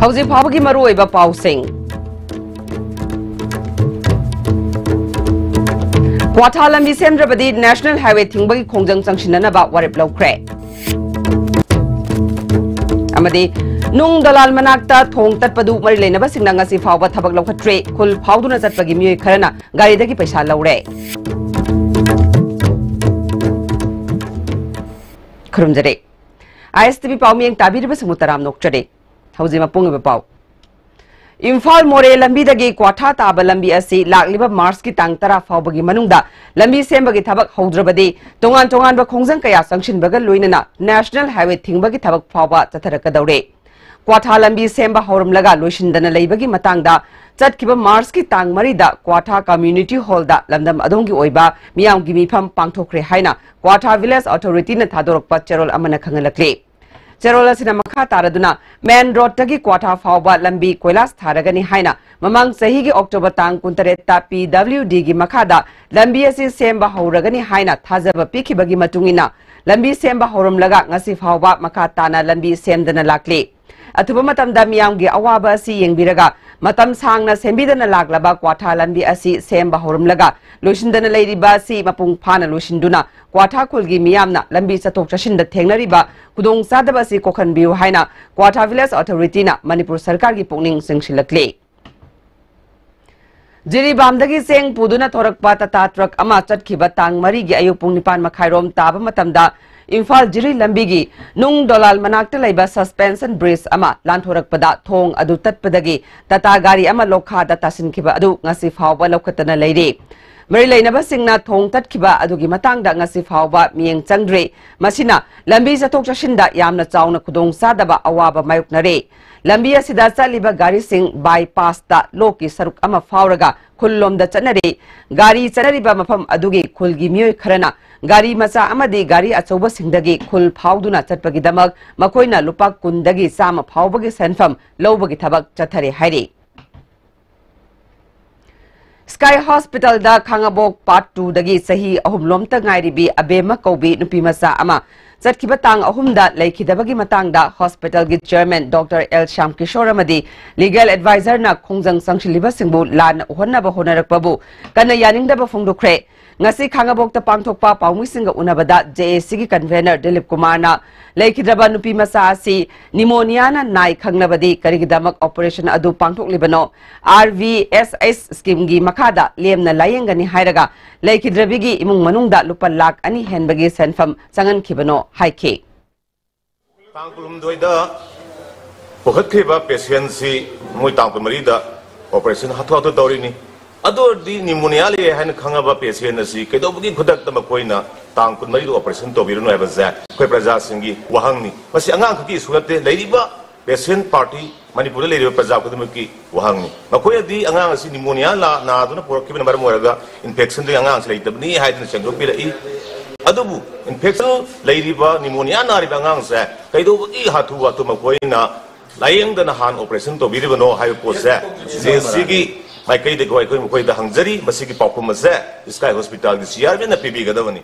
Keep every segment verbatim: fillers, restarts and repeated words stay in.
ꯍꯧꯖꯤꯛ ꯐꯥꯎꯕꯒꯤ ꯃꯔꯨꯑꯣꯏꯕ ꯄꯥꯎꯁꯤꯡ꯫ ꯀ꯭ꯋꯥꯊꯥ ꯂꯝꯕꯤ ꯁꯦꯝꯗ꯭ꯔꯕꯗꯤ National Highway ꯊꯤꯡꯕꯒꯤ ꯈꯣꯡꯖꯪ ꯆꯪꯁꯤꯟꯅꯅꯕ ꯋꯥꯔꯦꯞ ꯂꯧꯈ꯭ꯔꯦ꯫ ꯑꯃꯗꯤ ꯅꯨꯡ ꯗꯣꯂꯥꯜ ꯃꯅꯥꯛꯇ ꯊꯣꯡ ꯇꯠꯄꯗꯨ ꯃꯔꯤ ꯂꯩꯅꯕꯁꯤꯡꯅ ꯉꯁꯤ ꯐꯥꯎꯕ ꯊꯕꯛ ꯂꯧꯈꯠꯇ꯭ꯔꯦ꯫ ꯈꯨꯜ ꯐꯥꯎꯗꯨꯅ ꯆꯠꯄꯒꯤ ꯃꯤꯑꯣꯏ ꯈꯔꯅ ꯒꯥꯔꯤꯗꯒꯤ ꯄꯩꯁꯥ ꯂꯧꯔꯦ꯫ ꯈꯨꯔꯨꯝꯖꯔꯤ꯫ ISTV ꯄꯥꯎꯃꯤꯌꯦꯡ ꯇꯥꯕꯤꯔꯤꯕꯁꯤꯡꯕꯨ ꯇꯔꯥꯝꯅ ꯑꯣꯛꯆꯔꯤ꯫ ꯍꯧꯖꯤꯛ ꯃꯄꯨꯡ ꯑꯣꯏꯕ ꯄꯥꯎ꯫ ꯏꯝꯐꯥꯜ ꯃꯣꯔꯦ ꯂꯝꯕꯤꯗꯒꯤ ꯀ꯭ꯋꯥꯊꯥ ꯇꯥꯕ ꯂꯝꯕꯤ ꯑꯁꯤ ꯂꯥꯛꯂꯤꯕ ꯃꯥꯔꯆꯀꯤ ꯇꯥꯡ ꯇꯔꯥ ꯐꯥꯎꯕꯒꯤ ꯃꯅꯨꯡꯗ ꯂꯝꯕꯤ ꯁꯦꯝꯕꯒꯤ ꯊꯕꯛ ꯍꯧꯗ꯭ꯔꯕꯗꯤ ꯇꯣꯉꯥꯟ ꯇꯣꯉꯥꯟꯕ ꯈꯣꯡꯖꯪ ꯀꯌꯥ ꯆꯪꯁꯤꯟꯕꯒ ꯂꯣꯏꯅꯅ National Highway ꯊꯤꯡꯕꯒꯤ ꯊꯕꯛ ꯐꯥꯎꯕ ꯆꯠꯊꯔꯛꯀꯗꯧꯔꯦ꯫ ꯀ꯭ꯋꯥꯊꯥ ꯂꯝꯕꯤ ꯁꯦꯝꯕ ꯍꯧꯔꯝꯂꯒ ꯂꯣꯏꯁꯤꯟꯗꯅ ꯂꯩꯕꯒꯤ ꯃꯇꯥꯡꯗ ꯆꯠꯈꯤꯕ ꯃꯥꯔꯆꯀꯤ ꯇꯥꯡ ꯃꯔꯤꯗ ꯀ꯭ꯋꯥꯊꯥ Community Hallꯗ ꯂꯝꯗꯝ ꯑꯗꯣꯝꯒꯤ ꯑꯣꯏꯕ ꯃꯤꯌꯥꯝꯒꯤ ꯃꯤꯐꯝ ꯄꯥꯡꯊꯣꯛꯈ꯭ꯔꯦ ꯍꯥꯏꯅ ꯀ꯭ꯋꯥꯊꯥ Village Authorityꯅ ꯊꯥꯗꯣꯔꯛꯄ ꯆꯦꯔꯣꯜ ꯑꯃꯅ ꯈꯪꯍꯜꯂꯛꯂꯤ꯫ ꯆꯦꯔꯣꯜ ꯑꯁꯤꯅ ꯃꯈꯥ ꯇꯥꯔꯗꯨꯅ main roadꯇꯒꯤ ꯀ꯭ꯋꯥꯊꯥ ꯐꯥꯎꯕ ꯂꯝꯕꯤ ꯀꯣꯏꯂꯥꯁ ꯊꯥꯔꯒꯅꯤ ꯍꯥꯏꯅ ꯃꯃꯥꯡ ꯆꯍꯤꯒꯤ October ꯇꯥꯡ ꯀꯨꯟꯇꯔꯦꯠꯇ PWDꯒꯤ ꯃꯈꯥꯗ ꯂꯝꯕꯤ ꯑꯁꯤ ꯁꯦꯝꯕ ꯍꯧꯔꯒꯅꯤ ꯍꯥꯏꯅ ꯊꯥꯖꯕ ꯄꯤꯈꯤꯕꯒꯤ ꯃꯇꯨꯡ ꯏꯟꯅ ꯂꯝꯕꯤ ꯁꯦꯝꯕ ꯍꯧꯔꯝꯂꯒ ꯉꯁꯤ ꯐꯥꯎꯕ ꯃꯈꯥ ꯇꯥꯅ ꯂꯝꯕꯤ ꯁꯦꯝꯗꯅ ꯂꯥꯛꯂꯤ꯫ ꯑꯊꯨꯕ ꯃꯇꯝꯗ ꯃꯤꯌꯥꯝꯒꯤ ꯑꯋꯥꯕ ꯑꯁꯤ ꯌꯦꯡꯕꯤꯔꯒ ꯃꯇꯝ ꯁꯥꯡꯅ ꯁꯦꯝꯕꯤꯗꯅ ꯂꯥꯛꯂꯕ ꯀ꯭ꯋꯥꯊꯥ ꯂꯝꯕꯤ ꯑꯁꯤ ꯁꯦꯝꯕ ꯍꯧꯔꯝꯂꯒ ꯂꯣꯏꯁꯤꯟꯗꯅ ꯂꯩꯔꯤꯕ ꯑꯁꯤ ꯃꯄꯨꯡ ꯐꯥꯅ ꯂꯣꯏꯁꯤꯟꯗꯨꯅ ꯀ꯭ꯋꯥꯊꯥ ꯈꯨꯜꯒꯤ ꯃꯤꯌꯥꯝꯅ ꯂꯝꯕꯤ ꯆꯠꯊꯣꯛ ꯆꯠꯁꯤꯟꯗ ꯊꯦꯡꯅꯔꯤꯕ ꯈꯨꯗꯣꯡꯆꯥꯗꯕ ꯑꯁꯤ ꯀꯣꯛꯍꯟꯕꯤꯌꯨ ꯍꯥꯏꯅ ꯀ꯭ꯋꯥꯊꯥ Village Authorityꯅ ꯃꯅꯤꯄꯨꯔ ꯁꯔꯀꯥꯔꯒꯤ ꯄꯨꯛꯅꯤꯡ ꯆꯤꯡꯁꯤꯜꯂꯛꯂꯤ꯫ ꯖꯤꯔꯤꯕꯥꯝꯗꯒꯤ ꯆꯦꯡ ꯄꯨꯗꯨꯅ ꯊꯣꯔꯛꯄ ꯇꯥꯇꯥ ꯇ꯭ꯔꯛ ꯑꯃ ꯆꯠꯈꯤꯕ ꯇꯥꯡ ꯃꯔꯤꯒꯤ ꯑꯌꯨꯛ ꯄꯨꯡ ꯅꯤꯄꯥꯟ ꯃꯈꯥꯏꯔꯣꯝ ꯇꯥꯕ ꯃꯇꯝꯗ ꯏꯝꯐꯥꯜ ꯖꯤꯔꯤ ꯂꯝꯕꯤꯒꯤ ꯅꯨꯡ ꯗꯣꯂꯥꯜ ꯃꯅꯥꯛꯇ ꯂꯩꯕ suspension bridge ꯑꯃ ꯂꯥꯟꯊꯣꯔꯛꯄꯗ ꯊꯣꯡ ꯑꯗꯨ ꯇꯠꯄꯗꯒꯤ ꯇꯥꯇꯥ ꯒꯥꯔꯤ ꯑꯃ ꯂꯣꯛꯈꯥꯗ ꯇꯥꯁꯤꯟꯈꯤꯕ ꯑꯗꯨ ꯉꯁꯤ ꯐꯥꯎꯕ ꯂꯧꯈꯠꯇꯅ ꯂꯩꯔꯤ꯫ ꯃꯔꯤ ꯂꯩꯅꯕꯁꯤꯡꯅ ꯊꯣꯡ ꯇꯠꯈꯤꯕ ꯑꯗꯨꯒꯤ ꯃꯇꯥꯡꯗ ꯉꯁꯤ ꯐꯥꯎꯕ ꯃꯤꯠꯌꯦꯡ ꯆꯪꯗ꯭ꯔꯤ꯫ ꯃꯁꯤꯅ ꯂꯝꯕꯤ ꯆꯠꯊꯣꯛ ꯆꯠꯁꯤꯟꯗ ꯌꯥꯝꯅ ꯆꯥꯎꯅ ꯈꯨꯗꯣꯡꯆꯥꯗꯕ ꯑꯋꯥꯕ ꯃꯥꯌꯣꯛꯅꯔꯦ꯫ ꯂꯝꯕꯤ ꯑꯁꯤꯗ ꯆꯠꯂꯤꯕ ꯒꯥꯔꯤꯁꯤꯡ bypassꯇ ꯂꯣꯛꯀꯤ ꯁꯔꯨꯛ ꯑꯃ ꯐꯥꯎꯔꯒ ꯈꯨꯜꯂꯣꯝꯗ ꯆꯠꯅꯔꯦ꯫ ꯒꯥꯔꯤ ꯆꯠꯅꯔꯤꯕ ꯃꯐꯝ ꯑꯗꯨꯒꯤ ꯈꯨꯜꯒꯤ ꯃꯤꯑꯣꯏ ꯈꯔꯅ ꯒꯥꯔꯤ ꯃꯆꯥ ꯑꯃꯗꯤ ꯒꯥꯔꯤ ꯑꯆꯧꯕꯁꯤꯡꯗꯒꯤ ꯈꯨꯜ ꯐꯥꯎꯗꯨꯅ ꯆꯠꯄꯒꯤꯗꯃꯛ ꯃꯈꯣꯏꯅ ꯂꯨꯄꯥ ꯀꯨꯟꯗꯒꯤ ꯆꯥꯝꯃ ꯐꯥꯎꯕꯒꯤ ꯁꯦꯟꯐꯝ ꯂꯧꯕꯒꯤ ꯊꯕꯛ ꯆꯠꯊꯔꯦ ꯍꯥꯏꯔꯤ꯫ Sky Hospitalꯗ ꯈꯥꯡꯉꯕꯣꯛ Part Twoꯗꯒꯤ ꯆꯍꯤ ꯑꯍꯨꯝ ꯂꯣꯝꯇ ꯉꯥꯏꯔꯤꯕꯤ ꯑꯕꯦꯝꯃ ꯀꯧꯕꯤ ꯅꯨꯄꯤ ꯃꯆꯥ ꯑꯃ ꯆꯠꯈꯤꯕ ꯇꯥꯡ ꯑꯍꯨꯝꯗ ꯂꯩꯈꯤꯗꯕꯒꯤ ꯃꯇꯥꯡꯗ ꯍꯣꯁꯄꯤꯇꯥꯜꯒꯤ chairman doctor L Shyam Kishore ꯑꯃꯗꯤ ꯂꯤꯒꯦꯜ ꯑꯦꯗꯚꯥꯏꯖꯔꯅ ꯈꯣꯡꯖꯪ ꯆꯪꯁꯤꯜꯂꯤꯕꯁꯤꯡꯕꯨ ꯂꯥꯟꯅ ꯎꯍꯟꯅꯕ ꯍꯣꯠꯅꯔꯛꯄꯕꯨ ꯀꯟꯅ ꯌꯥꯅꯤꯡꯗꯕ ꯐꯣꯡꯗꯣꯛꯈ꯭ꯔꯦ꯫ ꯉꯁꯤ ꯈꯥꯉꯕꯣꯛꯇ ꯄꯥꯡꯊꯣꯛꯄ ꯄꯥꯎꯃꯤꯁꯤꯡꯒ ꯎꯅꯕꯗ ꯖꯦ ꯑꯦ ꯁꯤꯒꯤ ꯀꯟꯚꯦꯅꯔ ꯗꯤꯂꯤꯞ ꯀꯨꯃꯥꯔꯅ ꯂꯩꯈꯤꯗ꯭ꯔꯕ ꯅꯨꯄꯤ ꯃꯆꯥ ꯑꯁꯤ ꯅꯤꯃꯣꯅꯤꯌꯥꯅ ꯅꯥꯏ ꯈꯪꯂꯕꯗꯤ ꯀꯔꯤꯒꯤꯗꯃꯛ ꯑꯣꯄꯔꯦꯁꯟ ꯑꯗꯨ ꯄꯥꯡꯊꯣꯛꯂꯤꯕꯅꯣ? ꯑꯥꯔ ꯚꯤ ꯑꯦꯁ ꯑꯦꯁ ꯁ꯭ꯀꯤꯝꯒꯤ ꯃꯈꯥꯗ ꯂꯦꯝꯅ ꯂꯥꯌꯦꯡꯒꯅꯤ ꯍꯥꯏꯔꯒ ꯂꯩꯈꯤꯗ꯭ꯔꯕꯤꯒꯤ ꯏꯃꯨꯡ ꯃꯅꯨꯡꯗ ꯂꯨꯄꯥ ꯂꯥꯈ ꯑꯅꯤ ꯍꯦꯟꯕꯒꯤ ꯁꯦꯟꯐꯝ ꯆꯪꯍꯟꯈꯤꯕꯅꯣ ꯍꯥꯏꯈꯤ꯫ ꯇꯥꯡ ꯀꯨꯟꯍꯨꯝꯗꯣꯏꯗ ꯄꯨꯈꯠꯈ꯭ꯔꯤꯕ ꯄꯦꯁꯦꯟꯁꯤ ꯃꯣꯏ ꯇꯥꯡ ꯀꯨꯟꯃꯔꯤꯗ ꯑꯣꯄꯔꯦꯁꯟ ꯍꯥꯊꯨ ꯍꯥꯊꯨ ꯇꯧꯔꯤꯅꯤ꯫ ꯑꯗꯨ ꯑꯣꯏꯔꯗꯤ ꯅꯤꯃꯣꯅꯤꯌꯥ ꯂꯩ ꯍꯥꯏꯅ ꯈꯪꯉꯕ ꯄꯦꯁꯦꯟ ꯑꯁꯤ ꯀꯩꯗꯧꯕꯒꯤ ꯈꯨꯗꯛꯇ ꯃꯈꯣꯏꯅ ꯇꯥꯡ ꯀꯨꯟꯃꯔꯤꯗ ꯑꯣꯄꯔꯦꯁꯟ ꯇꯧꯕꯤꯔꯨꯅꯨ ꯍꯥꯏꯕꯁꯦ ꯑꯩꯈꯣꯏ ꯄ꯭ꯔꯖꯥꯁꯤꯡꯒꯤ ꯋꯥꯍꯪꯅꯤ꯫ ꯃꯁꯤ ꯑꯉꯥꯡ ꯈꯛꯀꯤ ꯏꯁꯨ ꯅꯠꯇꯦ, ꯂꯩꯔꯤꯕ ꯄꯦꯁꯦꯟ ꯄꯥꯔꯇꯤ, ꯃꯅꯤꯄꯨꯔꯗ ꯂꯩꯔꯤꯕ ꯄ꯭ꯔꯖꯥ ꯈꯨꯗꯤꯡꯃꯛꯀꯤ ꯋꯥꯍꯪꯅꯤ꯫ ꯃꯈꯣꯏꯅꯗꯤ ꯑꯉꯥꯡ ꯑꯁꯤ ꯅꯤꯃꯣꯅꯤꯌꯥ ꯅꯥꯗꯨꯅ ꯄꯨꯔꯛꯈꯤꯕꯅ ꯃꯔꯝ ꯑꯣꯏꯔꯒ ꯏꯟꯐꯦꯛꯁꯟꯗꯒꯤ ꯑꯉꯥꯡꯁꯤ ꯂꯩꯇꯕꯅꯤ ꯍꯥꯏꯗꯨꯅ ꯁꯦꯡꯗꯣꯛꯄꯤꯔꯛꯏ꯫ ꯑꯗꯨꯕꯨ ꯏꯟꯐꯦꯛꯁꯟ ꯂꯩꯔꯤꯕ, ꯅꯤꯃꯣꯅꯤꯌꯥ ꯅꯥꯔꯤꯕ ꯑꯉꯥꯡꯁꯦ ꯀꯩꯗꯧꯕꯒꯤ ꯍꯥꯊꯨ ꯍꯥꯊꯨ ꯃꯈꯣꯏꯅ ꯂꯥꯌꯦꯡꯗꯅ ꯍꯥꯟꯅ ꯑꯣꯄꯔꯦꯁꯟ ꯇꯧꯕꯤꯔꯤꯕꯅꯣ ꯍꯥꯏꯕ ꯄꯣꯠꯁꯦ ꯖꯦ ꯑꯦ ꯁꯤꯒꯤ ꯃꯥꯏꯀꯩꯗꯒꯤ ꯑꯩꯈꯣꯏ ꯃꯈꯣꯏꯗ ꯍꯪꯖꯔꯤ꯫ ꯃꯁꯤꯒꯤ ꯄꯥꯎꯈꯨꯝ ꯑꯁꯦ ꯁ꯭ꯀꯥꯏ ꯍꯣꯁꯄꯤꯇꯥꯜꯒꯤ ꯆꯤꯌꯥꯔꯃꯦꯟꯅ ꯄꯤꯕꯤꯒꯗꯕꯅꯤ꯫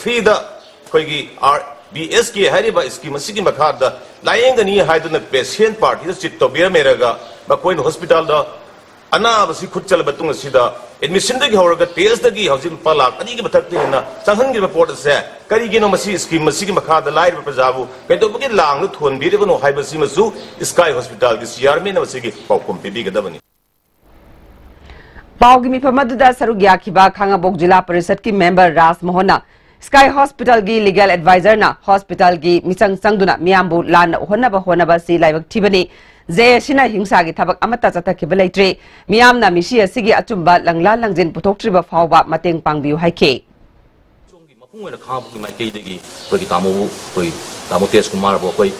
ꯐ꯭ꯔꯤꯗ ꯑꯩꯈꯣꯏꯒꯤ ꯑꯥꯔ ꯕꯤ ꯑꯦꯁ ꯀꯦ ꯍꯥꯏꯔꯤꯕ ꯁ꯭ꯀꯤꯝ ꯑꯁꯤꯒꯤ ꯃꯈꯥꯗ ꯂꯥꯌꯦꯡꯒꯅꯤ ꯍꯥꯏꯗꯨꯅ ꯄꯦꯁꯦꯟ ꯄꯥꯔꯇꯤꯗ ꯆꯤꯠ ꯇꯧꯕꯤꯔꯝꯃꯦꯔꯒ ꯃꯈꯣꯏꯅ ꯍꯣꯁꯄꯤꯇꯥꯜꯗ ꯑꯅꯥꯕꯁꯤ ꯈꯨꯠ ꯆꯜꯂꯕ ꯃꯇꯨꯡ ꯑꯁꯤꯗ ꯑꯦꯗꯃꯤꯁꯟꯗꯒꯤ ꯍꯧꯔꯒ ꯇꯦꯁꯇꯒꯤ ꯍꯧꯖꯤꯛ ꯂꯨꯄꯥ ꯂꯥꯈ ꯑꯅꯤꯒꯤ ꯃꯊꯛꯇ ꯍꯦꯟꯅ ꯆꯪꯍꯟꯈ꯭ꯔꯤꯕ ꯄꯣꯠ ꯑꯁꯦ ꯀꯔꯤꯒꯤꯅꯣ? ꯃꯁꯤ ꯁ꯭ꯀꯤꯝ ꯑꯁꯤꯒꯤ ꯃꯈꯥꯗ ꯂꯥꯏꯔꯕ ꯄ꯭ꯔꯖꯥꯕꯨ ꯀꯩꯗꯧꯕꯒꯤ ꯂꯥꯡꯗ ꯊꯣꯟꯕꯤꯔꯤꯕꯅꯣ ꯍꯥꯏꯕꯁꯤꯃꯁꯨ ꯁ꯭ꯀꯥꯏ ꯍꯣꯁꯄꯤꯇꯥꯜꯒꯤ ꯆꯤꯌꯥꯔꯃꯦꯟꯅ ꯃꯁꯤꯒꯤ ꯄꯥꯎꯈꯨꯝ ꯄꯤꯕꯤꯒꯗꯕꯅꯤ꯫ ꯄꯥꯎꯒꯤ ꯃꯤꯐꯝ ꯑꯗꯨꯗ ꯁꯔꯨꯛ ꯌꯥꯈꯤꯕ ꯈꯥꯉꯕꯣꯛ ꯖꯤꯂꯥ ꯄꯔꯤꯁꯠꯀꯤ ꯃꯦꯝꯕꯔ ꯔꯥꯖ ꯃꯣꯍꯟꯅ ꯁ꯭ꯀꯥꯏ ꯍꯣꯁꯄꯤꯇꯥꯜꯒꯤ ꯂꯤꯒꯦꯜ ꯑꯦꯗꯚꯥꯏꯖꯔꯅ ꯍꯣꯁꯄꯤꯇꯥꯜꯒꯤ ꯃꯤꯆꯪ ꯆꯪꯗꯨꯅ ꯃꯤꯌꯥꯝꯕꯨ ꯂꯥꯟꯅ ꯎꯍꯟꯅꯕ ꯍꯣꯠꯅꯕ ꯑꯁꯤ ꯂꯥꯏꯕꯛ ꯊꯤꯕꯅꯤ꯫ ꯖꯦ ꯑꯦ ꯁꯤꯅ ꯍꯤꯡꯁꯥꯒꯤ ꯊꯕꯛ ꯑꯃꯠꯇ ꯆꯠꯊꯈꯤꯕ ꯂꯩꯇ꯭ꯔꯤ꯫ ꯃꯤꯌꯥꯝꯅ ꯃꯤꯁꯤ ꯑꯁꯤꯒꯤ ꯑꯆꯨꯝꯕ ꯂꯪꯂꯥ ꯂꯪꯖꯤꯟ ꯄꯨꯊꯣꯛꯇ꯭ꯔꯤꯕ ꯐꯥꯎꯕ ꯃꯇꯦꯡ ꯄꯥꯡꯕꯤꯌꯨ ꯍꯥꯏꯈꯤ꯫ ꯃꯄꯨꯡ ꯑꯣꯏꯅ ꯈꯥꯉꯕꯣꯛꯀꯤ ꯃꯥꯏꯀꯩꯗꯒꯤ ꯑꯩꯈꯣꯏꯒꯤ ꯇꯥꯃꯣꯕꯨ, ꯑꯩꯈꯣꯏ ꯇꯥꯃꯣ ꯇꯦꯖ ꯀꯨꯃꯥꯔꯕꯨ ꯑꯩꯈꯣꯏ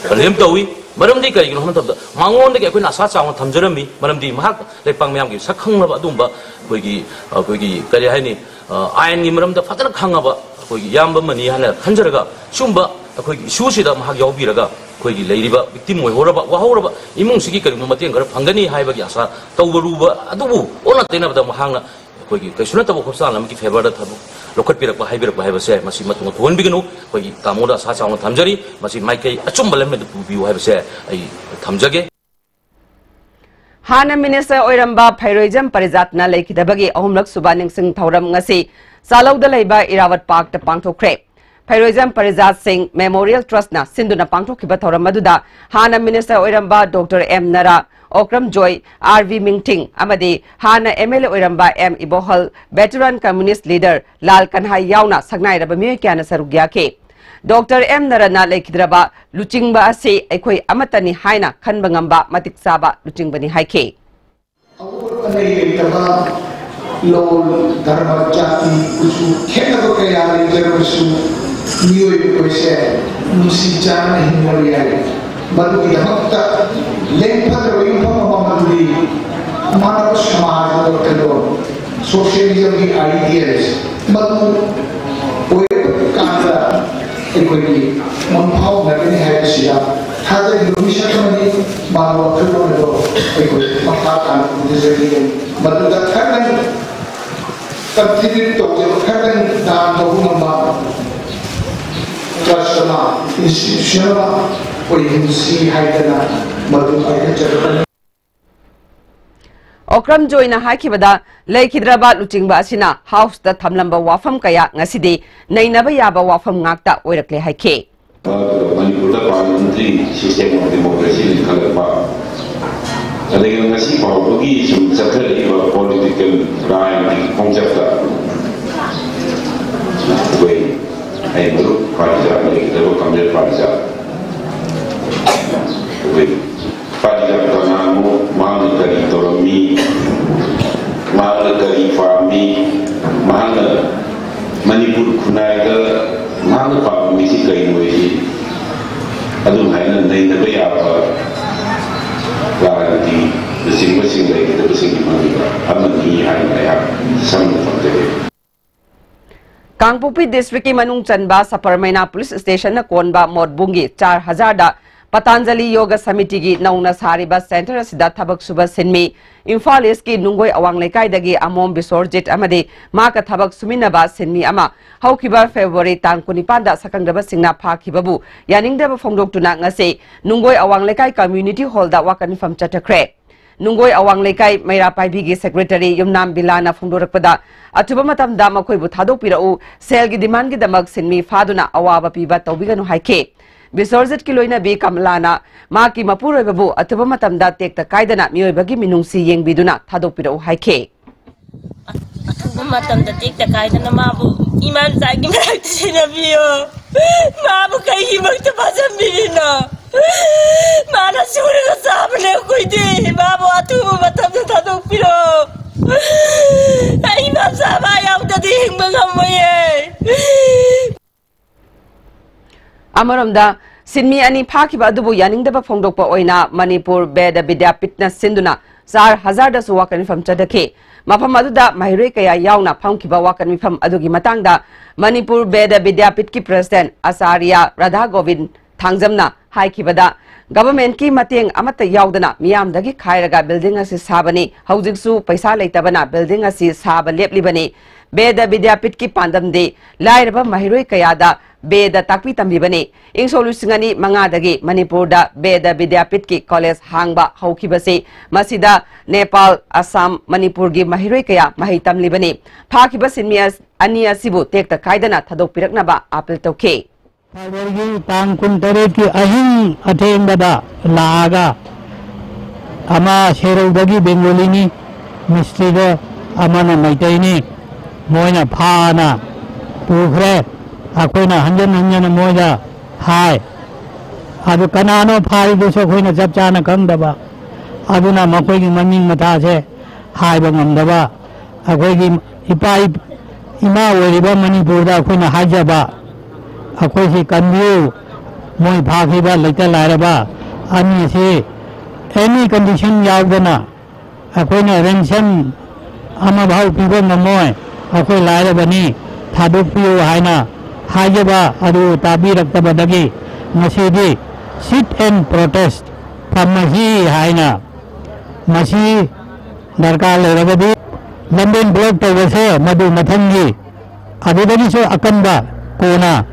ꯀꯟꯗꯦꯝ ꯇꯧꯏ꯫ ꯃꯔꯝꯗꯤ ꯀꯔꯤꯒꯤꯅꯣ ꯍꯥꯏꯕ ꯃꯇꯝꯗ ꯃꯉꯣꯟꯗꯒꯤ ꯑꯩꯈꯣꯏꯅ ꯑꯁꯥ ꯆꯥꯎꯅ ꯊꯝꯖꯔꯝꯃꯤ꯫ ꯃꯔꯝꯗꯤ ꯃꯍꯥꯛ ꯂꯩꯄꯥꯛ ꯃꯤꯌꯥꯝꯒꯤ ꯁꯛ ꯈꯪꯂꯕ ꯑꯗꯨꯒꯨꯝꯕ ꯑꯩꯈꯣꯏꯒꯤ, ꯑꯩꯈꯣꯏꯒꯤ ꯀꯔꯤ ꯍꯥꯏꯅꯤ, ꯑꯥꯏꯟꯒꯤ ꯃꯔꯝꯗ ꯐꯖꯅ ꯈꯪꯉꯕ ꯑꯩꯈꯣꯏꯒꯤ ꯏꯌꯥꯝꯕ ꯑꯃꯅꯤ ꯍꯥꯏꯅ ꯈꯟꯖꯔꯒ ꯁꯤꯒꯨꯝꯕ ꯑꯩꯈꯣꯏꯒꯤ ꯏꯁꯨꯁꯤꯗ ꯃꯍꯥꯛ ꯌꯥꯎꯕꯤꯔꯒ ꯑꯩꯈꯣꯏꯒꯤ ꯂꯩꯔꯤꯕ ꯚꯤꯛꯇꯤꯝ ꯑꯣꯏꯍꯧꯔꯕ, ꯋꯥꯍꯧꯔꯕ ꯏꯃꯨꯡꯁꯤꯒꯤ ꯀꯔꯤꯒꯨꯝꯕ ꯃꯇꯦꯡ ꯈꯔ ꯐꯪꯒꯅꯤ ꯍꯥꯏꯕꯒꯤ ꯑꯁꯥ ꯇꯧꯕꯔꯨꯕ ꯑꯗꯨꯕꯨ ꯑꯣꯟꯅ ꯇꯩꯅꯕꯗ ꯃꯍꯥꯛꯅ ꯑꯩꯈꯣꯏꯒꯤ ꯀꯩꯁꯨ ꯅꯠꯇꯕ ꯍꯣꯁꯄꯤꯇꯥꯜ ꯑꯃꯒꯤ ꯐꯦꯚꯔꯗ ꯊꯕꯛ ꯂꯧꯈꯠꯄꯤꯔꯛꯄ, ꯍꯥꯏꯕꯤꯔꯛꯄ ꯍꯥꯏꯕꯁꯦ, ꯃꯁꯤ ꯃꯇꯨꯡꯗ ꯊꯣꯛꯍꯟꯕꯤꯒꯅꯨ꯫ ꯑꯩꯈꯣꯏꯒꯤ ꯇꯥꯃꯣꯗ ꯑꯁꯥ ꯆꯥꯎꯅ ꯊꯝꯖꯔꯤ, ꯃꯁꯤ ꯃꯥꯏꯀꯩ ꯑꯆꯨꯝꯕ ꯂꯝꯕꯤꯗ ꯄꯨꯕꯤꯌꯨ ꯍꯥꯏꯕꯁꯦ ꯑꯩ ꯊꯝꯖꯒꯦ꯫ ꯍꯥꯟꯅ ꯃꯤꯅꯤꯁꯇꯔ ꯑꯣꯏꯔꯝꯕ ꯐꯩꯔꯣꯏꯖꯝ ꯄꯔꯤꯖꯥꯠꯅ ꯂꯩꯈꯤꯗꯕꯒꯤ ꯑꯍꯨꯝꯂꯛ ꯁꯨꯕ ꯅꯤꯡꯁꯤꯡ ꯊꯧꯔꯝ ꯉꯁꯤ ꯆꯥꯂꯧꯗ ꯂꯩꯕ ꯏꯔꯥꯋꯠ ꯄꯥꯔꯛꯇ ꯄꯥꯡꯊꯣꯛꯈ꯭ꯔꯦ꯫ ꯐꯩꯔꯣꯏꯖꯝ ꯄꯔꯤꯖꯥꯠ ꯁꯤꯡ ꯃꯦꯃꯣꯔꯤꯌꯦꯜ ꯇ꯭ꯔꯁꯅ ꯁꯤꯟꯗꯨꯅ ꯄꯥꯡꯊꯣꯛꯈꯤꯕ ꯊꯧꯔꯝ ꯑꯗꯨꯗ ꯍꯥꯟꯅ ꯃꯤꯅꯤꯁꯇꯔ ꯑꯣꯏꯔꯝꯕ ꯗꯣꯛꯇꯔ ꯑꯦꯝ ꯅꯔꯥ, ꯑꯣꯀ꯭ꯔꯝ ꯖꯣꯏ, ꯑꯥꯔ ꯚꯤ ꯃꯤꯡꯊꯤꯡ ꯑꯃꯗꯤ ꯍꯥꯟꯅ ꯑꯦꯝ ꯑꯦꯜ ꯑꯦ ꯑꯣꯏꯔꯝꯕ ꯑꯦꯝ ꯏꯕꯣꯍꯜ, ꯚꯦꯇꯔꯥꯟ ꯀꯝꯌꯨꯅꯤꯁ꯭ꯠ ꯂꯤꯗꯔ ꯂꯥꯜ ꯀꯟꯍꯥꯏ ꯌꯥꯎꯅ ꯁꯛꯅꯥꯏꯔꯕ ꯃꯤꯑꯣꯏ ꯀꯌꯥꯅ ꯁꯔꯨꯛ ꯌꯥꯈꯤ꯫ ꯗꯣꯛꯇꯔ ꯑꯦꯝ ꯅꯔꯥꯅ ꯂꯩꯈꯤꯗ꯭ꯔꯕ ꯂꯨꯆꯤꯡꯕ ꯑꯁꯤ ꯑꯩꯈꯣꯏ ꯑꯃꯠꯇꯅꯤ ꯍꯥꯏꯅ ꯈꯟꯕ ꯉꯝꯕ ꯃꯇꯤꯛ ꯆꯥꯕ ꯂꯨꯆꯤꯡꯕꯅꯤ ꯍꯥꯏꯈꯤ꯫ ꯑꯋꯣꯠ ꯑꯅꯩ ꯂꯩꯇꯕ, ꯂꯣꯜ, ꯙꯔꯃ, ꯖꯥꯇꯤ, ꯀꯨꯆꯨ ꯈꯦꯠꯅꯕ ꯀꯌꯥ ꯂꯩꯖꯔꯕꯁꯨ ꯃꯤꯑꯣꯏꯕ ꯑꯩꯈꯣꯏꯁꯦ ꯅꯨꯡꯁꯤ ꯆꯥꯟꯅꯅ ꯍꯤꯡꯅꯕ ꯌꯥꯏ꯫ ꯃꯗꯨꯒꯤꯗꯃꯛꯇ ꯂꯦꯡꯐꯗ꯭ꯔꯕ ꯌꯨꯝꯐꯝ ꯑꯃ ꯃꯗꯨꯗꯤ ꯃꯥꯅꯕ ꯁꯃꯥꯖ ꯋꯥꯈꯜꯂꯣꯟ, ꯁꯣꯁꯤꯌꯦꯂꯤꯖꯝꯒꯤ ꯑꯥꯏꯗꯤꯌꯥꯁ ꯃꯗꯨ ꯑꯣꯏꯔꯛꯄ ꯀꯥꯟꯗ ꯑꯩꯈꯣꯏꯒꯤ ꯃꯪꯐꯥꯎꯅꯒꯅꯤ ꯍꯥꯏꯕꯁꯤꯗ ꯊꯥꯖꯔꯤꯕ ꯃꯤꯁꯛ ꯑꯃꯅꯤ꯫ ꯃꯥꯒꯤ ꯋꯥꯈꯜꯂꯣꯟ ꯑꯗꯣ ꯑꯩꯈꯣꯏ ꯃꯈꯥ ꯇꯥꯅ ꯄꯨꯊꯖꯒꯅꯤ꯫ ꯃꯗꯨꯗ ꯈꯔꯗꯪ ꯀꯟꯇ꯭ꯔꯤꯕ꯭ꯌꯨꯠ ꯇꯧꯖꯕ, ꯈꯔꯗꯪ ꯗꯥꯟ ꯇꯧꯕ ꯉꯝꯕ ꯇ꯭ꯔꯁ ꯑꯃ, ꯏꯟꯁꯇꯤꯇ꯭ꯌꯨꯁꯟ ꯑꯃ ꯑꯣꯏꯍꯟꯁꯤ ꯍꯥꯏꯗꯅ ꯃꯗꯨ ꯍꯥꯏꯖꯔꯛꯄꯅꯤ꯫ ꯑꯣꯀ꯭ꯔꯝ ꯖꯣꯏꯅ ꯍꯥꯏꯈꯤꯕꯗ, ꯂꯩꯈꯤꯗ꯭ꯔꯕ ꯂꯨꯆꯤꯡꯕ ꯑꯁꯤꯅ ꯍꯥꯎꯁꯇ ꯊꯝꯂꯝꯕ ꯋꯥꯐꯝ ꯀꯌꯥ ꯉꯁꯤꯗꯤ ꯅꯩꯅꯕ ꯌꯥꯕ ꯋꯥꯐꯝ ꯉꯥꯛꯇ ꯑꯣꯏꯔꯛꯂꯦ ꯍꯥꯏꯈꯤ꯫ ꯃꯅꯤꯄꯨꯔꯗ ꯄꯥꯔꯂꯤꯌꯥꯃꯦꯟꯇꯔꯤ ꯁꯤꯁꯇꯦꯝ ꯑꯣꯐ ꯗꯦꯃꯣꯀ꯭ꯔꯦꯁꯤ ꯂꯤꯡꯈꯠꯂꯛꯄ, ꯑꯗꯒꯤ ꯉꯁꯤ ꯐꯥꯎꯕꯒꯤ ꯁꯨꯝ ꯆꯠꯊꯔꯛꯏꯕ ꯄꯣꯂꯤꯇꯤꯀꯦꯜ ꯔꯥꯖꯅꯤꯇꯤꯒꯤ ꯈꯣꯡꯆꯠꯇ ꯑꯩꯈꯣꯏ, ꯑꯩ ꯃꯔꯨꯞ ꯄꯥꯔꯤꯖꯥꯠ, ꯂꯩꯈꯤꯗꯕ ꯀꯝꯔꯦꯗ ꯄꯥꯔꯤꯖꯥꯠ, ꯑꯩꯈꯣꯏ ꯄꯥꯔꯤꯖꯥꯠ ꯀꯅꯥꯅꯣ, ꯃꯍꯥꯛꯅ ꯀꯔꯤ ꯇꯧꯔꯝꯃꯤ, ꯃꯍꯥꯛꯅ ꯀꯔꯤ ꯄꯥꯝꯃꯤ, ꯃꯍꯥꯛꯅ ꯃꯅꯤꯄꯨꯔ ꯈꯨꯟꯅꯥꯏꯗ ꯃꯍꯥꯛꯅ ꯄꯥꯝꯃꯤꯁꯤ ꯀꯔꯤꯅꯣ ꯍꯥꯏꯁꯤ ꯑꯗꯨꯝ ꯍꯥꯏꯅ ꯅꯩꯅꯕ ꯌꯥꯕ ꯔꯥꯖꯅꯤꯇꯤꯅꯆꯤꯡꯕꯁꯤꯡ ꯂꯩꯒꯗꯕꯁꯤꯡꯒꯤ ꯃꯅꯨꯡꯗ ꯑꯃꯅꯤ ꯍꯥꯏꯅ ꯑꯩꯍꯥꯛ ꯁꯝꯅ ꯊꯝꯖꯒꯦ꯫ ꯀꯥꯡꯄꯣꯛꯄꯤ ꯗꯤꯁꯇ꯭ꯔꯤꯛꯀꯤ ꯃꯅꯨꯡ ꯆꯟꯕ ꯁꯄꯔꯃꯩꯅꯥ ꯄꯨꯂꯤꯁ ꯁ꯭ꯇꯦꯁꯟꯅ ꯀꯣꯟꯕ ꯃꯣꯠꯕꯨꯡꯒꯤ ꯆꯥꯔ ꯍꯖꯥꯔꯗ ꯄꯇꯥꯟꯖꯂꯤ ꯌꯣꯒ ꯁꯃꯤꯇꯤꯒꯤ ꯅꯧꯅ ꯁꯥꯔꯤꯕ ꯁꯦꯟꯇꯔ ꯑꯁꯤꯗ ꯊꯕꯛ ꯁꯨꯕ ꯁꯤꯟꯃꯤ ꯏꯝꯐꯥꯜ ꯏꯁꯀꯤ ꯅꯨꯡꯒꯣꯏ ꯑꯋꯥꯡ ꯂꯩꯀꯥꯏꯗꯒꯤ ꯑꯃꯣꯝ ꯕꯤꯁꯣꯔꯖꯤꯠ ꯑꯃꯗꯤ ꯃꯍꯥꯛꯀ ꯊꯕꯛ ꯁꯨꯃꯤꯟꯅꯕ ꯁꯤꯟꯃꯤ ꯑꯃ ꯍꯧꯈꯤꯕ ꯐꯦꯕ꯭ꯔꯨꯋꯥꯔꯤ ꯇꯥꯡ ꯀꯨꯟꯅꯤꯄꯥꯟꯗ ꯁꯛꯈꯪꯗꯕꯁꯤꯡꯅ ꯐꯥꯈꯤꯕꯕꯨ ꯌꯥꯅꯤꯡꯗꯕ ꯐꯣꯡꯗꯣꯛꯇꯨꯅ ꯉꯁꯤ ꯅꯨꯡꯒꯣꯏ ꯑꯋꯥꯡ ꯂꯩꯀꯥꯏ ꯀꯝꯃ꯭ꯌꯨꯅꯤꯇꯤ ꯍꯣꯜꯗ ꯋꯥꯀꯠ ꯃꯤꯐꯝ ꯆꯠꯊꯈ꯭ꯔꯦ꯫ ꯅꯨꯡꯒꯣꯏ ꯑꯋꯥꯡ ꯂꯩꯀꯥꯏ ꯃꯩꯔꯥ ꯄꯥꯏꯕꯤꯒꯤ ꯁꯦꯀ꯭ꯔꯦꯇꯔꯤ ꯌꯨꯝꯅꯥꯝ ꯕꯤꯂꯥꯅ ꯐꯣꯡꯗꯣꯔꯛꯄꯗ, ꯑꯊꯨꯕ ꯃꯇꯝꯗ ꯃꯈꯣꯏꯕꯨ ꯊꯥꯗꯣꯛꯄꯤꯔꯛꯎ, ꯁꯦꯜꯒꯤ ꯗꯤꯃꯥꯟꯒꯤꯗꯃꯛ ꯁꯤꯟꯃꯤ ꯐꯥꯗꯨꯅ ꯑꯋꯥꯕ ꯄꯤꯕ ꯇꯧꯕꯤꯒꯅꯨ ꯍꯥꯏꯈꯤ꯫ ꯕꯤꯁꯣꯔꯖꯤꯠꯀꯤ ꯂꯣꯏꯅꯕꯤ ꯀꯃꯂꯥꯅ ꯃꯍꯥꯛꯀꯤ ꯃꯄꯨꯔꯣꯏꯕꯕꯨ ꯑꯊꯨꯕ ꯃꯇꯝꯗ ꯇꯦꯛꯇ ꯀꯥꯏꯗꯅ ꯃꯤꯑꯣꯏꯕꯒꯤ ꯃꯤꯅꯨꯡꯁꯤ ꯌꯦꯡꯕꯤꯗꯨꯅ ꯊꯥꯗꯣꯛꯄꯤꯔꯛꯎ ꯍꯥꯏꯈꯤ꯫ ꯑꯊꯨꯕ ꯃꯇꯝꯗ ꯇꯦꯛꯇ ꯀꯥꯏꯗꯅ ꯃꯥꯕꯨ ꯏꯃꯥ ꯃꯆꯥꯒꯤ ꯃꯔꯛꯇ ꯁꯦꯟꯅꯕꯤꯌꯨ꯫ ꯃꯥꯕꯨ ꯀꯩꯒꯤꯃꯛꯇ ꯐꯥꯖꯟꯕꯤꯔꯤꯅꯣ? ꯃꯥꯅ ꯁꯨꯔꯒ ꯆꯥꯕꯅꯦ ꯑꯩꯈꯣꯏꯗꯤ꯫ ꯃꯥꯕꯨ ꯑꯊꯨꯕ ꯃꯇꯝꯗ ꯊꯥꯗꯣꯛꯄꯤꯔꯣ꯫ ꯑꯩ ꯏꯃꯥ ꯃꯆꯥ ꯃꯥ ꯌꯥꯎꯗꯗꯤ ꯍꯤꯡꯕ ꯉꯝꯃꯣꯏꯌꯦ꯫ ꯑꯃꯔꯣꯝꯗ, ꯁꯤꯟꯃꯤ ꯑꯅꯤ ꯐꯥꯈꯤꯕ ꯑꯗꯨꯕꯨ ꯌꯥꯅꯤꯡꯗꯕ ꯐꯣꯡꯗꯣꯛꯄ ꯑꯣꯏꯅ ꯃꯅꯤꯄꯨꯔ ꯕꯦꯗ ꯕꯤꯗ꯭ꯌꯥꯄꯤꯠꯅ ꯁꯤꯟꯗꯨꯅ ꯆꯥꯔ ꯍꯖꯥꯔꯗꯁꯨ ꯋꯥꯀꯠ ꯃꯤꯐꯝ ꯆꯠꯊꯈꯤ꯫ ꯃꯐꯝ ꯑꯗꯨꯗ ꯃꯍꯩꯔꯣꯏ ꯀꯌꯥ ꯌꯥꯎꯅ ꯐꯝꯈꯤꯕ ꯋꯥꯀꯠ ꯃꯤꯐꯝ ꯑꯗꯨꯒꯤ ꯃꯇꯥꯡꯗ ꯃꯅꯤꯄꯨꯔ ꯕꯦꯗ ꯕꯤꯗ꯭ꯌꯥꯄꯤꯠꯀꯤ ꯄ꯭ꯔꯦꯁꯤꯗꯦꯟꯠ ꯑꯆꯥꯔꯌ ꯔꯥꯙꯥ ꯒꯣꯕꯤꯟ ꯊꯥꯡꯖꯝꯅ ꯍꯥꯏꯈꯤꯕꯗ, ꯒꯚꯔꯟꯃꯦꯟꯠꯀꯤ ꯃꯇꯦꯡ ꯑꯃꯠꯇ ꯌꯥꯎꯗꯅ ꯃꯤꯌꯥꯝꯗꯒꯤ ꯈꯥꯏꯔꯒ ꯕꯤꯜꯗꯤꯡ ꯑꯁꯤ ꯁꯥꯕꯅꯤ, ꯍꯧꯖꯤꯛꯁꯨ ꯄꯩꯁꯥ ꯂꯩꯇꯕꯅ ꯕꯤꯜꯗꯤꯡ ꯑꯁꯤ ꯁꯥꯕ ꯂꯦꯞꯂꯤꯕꯅꯤ꯫ ꯕꯦꯗ ꯕꯤꯗ꯭ꯌꯥꯄꯤꯠꯀꯤ ꯄꯥꯟꯗꯝꯗꯤ ꯂꯥꯏꯔꯕ ꯃꯍꯩꯔꯣꯏ ꯀꯌꯥꯗ ꯕꯦꯗ ꯇꯥꯛꯄꯤ ꯇꯝꯕꯤꯕꯅꯤ꯫ ꯏꯪ ꯁꯣꯛ ꯂꯤꯁꯤꯡ ꯑꯅꯤ ꯃꯉꯥꯗꯒꯤ ꯃꯅꯤꯄꯨꯔꯗ ꯕꯦꯗ ꯕꯤꯗ꯭ꯌꯥꯄꯤꯠꯀꯤ ꯀꯣꯂꯦꯖ ꯍꯥꯡꯕ ꯍꯧꯈꯤꯕꯁꯤ, ꯃꯁꯤꯗ ꯅꯦꯄꯥꯜ, ꯑꯁꯥꯝ, ꯃꯅꯤꯄꯨꯔꯒꯤ ꯃꯍꯩꯔꯣꯏ ꯀꯌꯥ ꯃꯍꯩ ꯇꯝꯂꯤꯕꯅꯤ꯫ ꯐꯥꯈꯤꯕ ꯁꯤꯟꯃꯤ ꯑꯁ-, ꯑꯅꯤ ꯑꯁꯤꯕꯨ ꯇꯦꯛꯇ ꯀꯥꯏꯗꯅ ꯊꯥꯗꯣꯛꯄꯤꯔꯛꯅꯕ ꯑꯥꯄꯤꯜ ꯇꯧꯈꯤ꯫ ꯐꯦꯕ꯭ꯔꯨꯋꯥꯔꯤꯒꯤ ꯇꯥꯡ ꯀꯨꯟꯇꯔꯦꯠꯀꯤ ꯑꯍꯤꯡ ꯑꯊꯦꯡꯕꯗ ꯂꯥꯛꯑꯒ, ꯑꯃ ꯁꯦꯔꯧꯗꯒꯤ ꯕꯦꯡꯒꯣꯂꯤꯅꯤ, ꯃꯤꯁꯇ꯭ꯔꯤꯗꯣ ꯑꯃꯅ ꯃꯩꯇꯩꯅꯤ, ꯃꯣꯏꯅ ꯐꯥꯅ ꯄꯨꯈ꯭ꯔꯦ꯫ ꯑꯩꯈꯣꯏꯅ ꯍꯟꯖꯟ ꯍꯟꯖꯟꯅ ꯃꯣꯏꯗ ꯍꯥꯏ, ꯑꯗꯨ ꯀꯅꯥꯅꯣ ꯐꯥꯔꯤꯗꯨꯁꯨ ꯑꯩꯈꯣꯏꯅ ꯆꯞ ꯆꯥꯅ ꯈꯪꯗꯕ꯫ ꯑꯗꯨꯅ ꯃꯈꯣꯏꯒꯤ ꯃꯃꯤꯡ ꯃꯊꯥꯁꯦ ꯍꯥꯏꯕ ꯉꯝꯗꯕ꯫ ꯑꯩꯈꯣꯏꯒꯤ ꯏꯄꯥ ꯏꯃꯥ ꯑꯣꯏꯔꯤꯕ ꯃꯅꯤꯄꯨꯔꯗ ꯑꯩꯈꯣꯏꯅ ꯍꯥꯏꯖꯕ, ꯑꯩꯈꯣꯏꯁꯤ ꯀꯟꯕꯤꯌꯨ꯫ ꯃꯣꯏ ꯐꯥꯈꯤꯕ ꯂꯩꯇ ꯂꯥꯏꯔꯕ ꯑꯅꯤꯁꯤ any condition ꯌꯥꯎꯗꯅ ꯑꯩꯈꯣꯏꯅ ransom ꯑꯃꯐꯥꯎ ꯄꯤꯕ ꯉꯝꯃꯣꯏ, ꯑꯩꯈꯣꯏ ꯂꯥꯏꯔꯕꯅꯤ, ꯊꯥꯗꯣꯛꯄꯤꯌꯨ ꯍꯥꯏꯅ ꯍꯥꯏꯖꯕ ꯑꯗꯨ ꯇꯥꯕꯤꯔꯛꯇꯕꯗꯒꯤ ꯉꯁꯤꯗꯤ Sit and protest ꯊꯝꯃꯁꯤ ꯍꯥꯏꯅ, ꯃꯁꯤ ꯗꯔꯀꯥꯔ ꯂꯩꯔꯒꯗꯤ ꯂꯝꯕꯦꯟ block ꯇꯧꯕꯁꯦ ꯃꯗꯨ ꯃꯊꯪꯒꯤ ꯑꯗꯨꯗꯒꯤꯁꯨ ꯑꯀꯟꯕ ꯀꯣꯟꯅ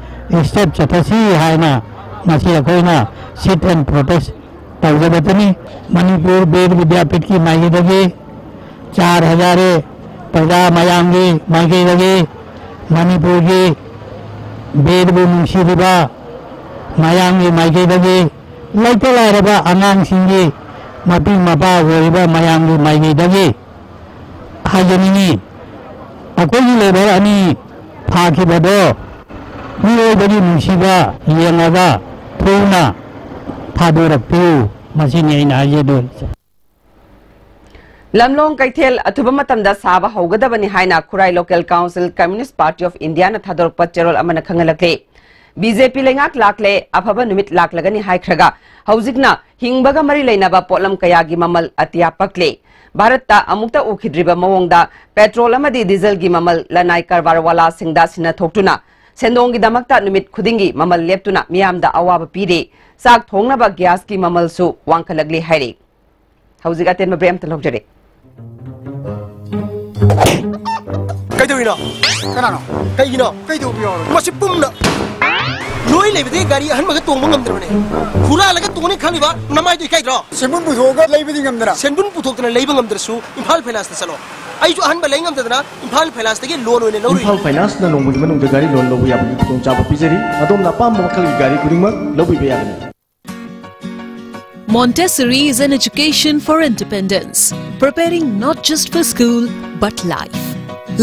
step ꯆꯠꯊꯁꯤ ꯍꯥꯏꯅ ꯉꯁꯤ ꯑꯩꯈꯣꯏꯅ sit and protest ꯇꯧꯖꯕꯇꯅꯤ꯫ ꯃꯅꯤꯄꯨꯔ ꯕꯦꯗ ꯕꯤꯗ꯭ꯌꯥꯄꯤꯠꯀꯤ ꯃꯥꯏꯀꯩꯗꯒꯤ ꯆꯥꯔ ꯍꯖꯥꯔꯦ ꯄ꯭ꯔꯖꯥ ꯃꯌꯥꯝꯒꯤ ꯃꯥꯏꯀꯩꯗꯒꯤ, ꯃꯅꯤꯄꯨꯔꯒꯤ ꯕꯦꯗꯕꯨ ꯅꯨꯡꯁꯤꯔꯤꯕ ꯃꯌꯥꯝꯒꯤ ꯃꯥꯏꯀꯩꯗꯒꯤ, ꯂꯩꯇ ꯂꯥꯏꯔꯕ ꯑꯉꯥꯡꯁꯤꯡꯒꯤ ꯃꯄꯤ ꯃꯄꯥ ꯑꯣꯏꯔꯤꯕ ꯃꯌꯥꯝꯒꯤ ꯃꯥꯏꯀꯩꯗꯒꯤ ꯍꯥꯏꯖꯅꯤꯡꯉꯤ꯫ ꯑꯩꯈꯣꯏꯒꯤ ꯂꯦꯕꯔ ꯑꯅꯤ ꯐꯥꯈꯤꯕꯗꯣ ꯃꯤꯑꯣꯏꯕꯒꯤ ꯅꯨꯡꯁꯤꯕ ꯌꯦꯡꯉꯒ ꯊꯨꯅ ꯊꯥꯗꯣꯔꯛꯄꯤꯌꯨ꯫ ꯃꯁꯤꯅꯤ ꯑꯩꯅ ꯍꯥꯏꯖꯗꯣꯏꯁꯦ꯫ ꯂꯝꯂꯣꯡ ꯀꯩꯊꯦꯜ ꯑꯊꯨꯕ ꯃꯇꯝꯗ ꯁꯥꯕ ꯍꯧꯒꯗꯕꯅꯤ ꯍꯥꯏꯅ ꯈꯨꯔꯥꯏ Local Council Communist Party of Indiaꯅ ꯊꯥꯗꯣꯔꯛꯄ ꯆꯦꯔꯣꯜ ꯑꯃꯅ ꯈꯪꯍꯜꯂꯛꯂꯤ꯫ ꯕꯤ ꯖꯦ ꯄꯤ ꯂꯩꯉꯥꯛ ꯂꯥꯛꯂꯦ, ꯑꯐꯕ ꯅꯨꯃꯤꯠ ꯂꯥꯛꯂꯒꯅꯤ ꯍꯥꯏꯈ꯭ꯔꯒ ꯍꯧꯖꯤꯛꯅ ꯍꯤꯡꯕꯒ ꯃꯔꯤ ꯂꯩꯅꯕ ꯄꯣꯠꯂꯝ ꯀꯌꯥꯒꯤ ꯃꯃꯜ ꯑꯇꯤꯌꯥ ꯄꯛꯂꯦ꯫ ꯚꯥꯔꯠꯇ ꯑꯃꯨꯛꯇ ꯎꯈꯤꯗ꯭ꯔꯤꯕ ꯃꯑꯣꯡꯗ ꯄꯦꯇ꯭ꯔꯣꯜ ꯑꯃꯗꯤ ꯗꯤꯖꯜꯒꯤ ꯃꯃꯜ ꯂꯅꯥꯏ ꯀꯔꯕꯥꯔꯋꯥꯂꯥꯁꯤꯡꯗ ꯁꯤꯟꯅ ꯊꯣꯛꯇꯨꯅ ꯁꯦꯟꯗꯣꯡꯒꯤꯗꯃꯛꯇ ꯅꯨꯃꯤꯠ ꯈꯨꯗꯤꯡꯒꯤ ꯃꯃꯜ ꯂꯦꯞꯇꯨꯅ ꯃꯤꯌꯥꯝꯗ ꯑꯋꯥꯕ ꯄꯤꯔꯤ꯫ ꯆꯥꯛ ꯊꯣꯡꯅꯕ ꯒ꯭ꯌꯥꯁꯀꯤ ꯃꯃꯜꯁꯨ ꯋꯥꯡꯈꯠꯂꯛꯂꯤ ꯍꯥꯏꯔꯤ꯫ ꯍꯧꯖꯤꯛ ꯑꯇꯦꯟꯕ ꯕ꯭ꯔꯦꯛ ꯑꯝꯇ ꯂꯧꯖꯔꯦ꯫ ꯀꯩꯗꯧꯔꯤꯅꯣ? ꯀꯅꯥꯅꯣ? ꯀꯩꯒꯤꯅꯣ? ꯀꯩꯗꯧꯕ ꯌꯥꯎꯔꯒꯦ? ꯃꯁꯤ ꯄꯨꯝꯅ ꯂꯣꯏ ꯂꯩꯕꯗꯒꯤ ꯒꯥꯔꯤ ꯑꯍꯟꯕꯒ ꯇꯣꯡꯕ ꯉꯝꯗ꯭ꯔꯕꯅꯦ꯫ ꯍꯨꯔꯥꯜꯂꯒ ꯇꯣꯡꯅꯤ ꯈꯜꯂꯤꯕ ꯅꯃꯥꯏꯗꯣ ꯏꯀꯥꯏꯗ꯭ꯔꯣ? ꯁꯦꯟꯕꯨꯟ ꯄꯨꯊꯣꯛꯑꯒ ꯂꯩꯕꯗꯤ ꯉꯝꯗꯅ꯫ ꯁꯦꯟꯕꯨꯟ ꯄꯨꯊꯣꯛꯇꯅ ꯂꯩꯕ ꯉꯝꯗ꯭ꯔꯁꯨ ꯏꯝꯐꯥꯜ ꯐꯥꯏꯅꯥꯟꯁꯇ ꯆꯠꯂꯣ꯫ ꯑꯩꯁꯨ ꯑꯍꯟꯕ ꯂꯩ ꯉꯝꯗꯗꯅ ꯏꯝꯐꯥꯜ ꯐꯥꯏꯅꯥꯟꯁꯇꯒꯤ ꯂꯣꯟ ꯑꯣꯏꯅ ꯂꯧꯔꯨꯏ꯫ ꯏꯝꯐꯥꯜ ꯐꯥꯏꯅꯥꯟꯁꯅ ꯅꯣꯡꯃꯒꯤ ꯃꯅꯨꯡꯗ ꯒꯥꯔꯤ ꯂꯣꯟ ꯂꯧꯕ ꯌꯥꯕꯒꯤ ꯈꯨꯗꯣꯡꯆꯥꯕ ꯄꯤꯖꯔꯤ꯫ ꯑꯗꯣꯝꯅ ꯑꯄꯥꯝꯕ ꯃꯈꯜꯒꯤ ꯒꯥꯔꯤ ꯈꯨꯗꯤꯡꯃꯛ ꯂꯧꯕꯤꯕ ꯌꯥꯒꯅꯤ꯫ Montessori is an education for independence, preparing not just for school but life.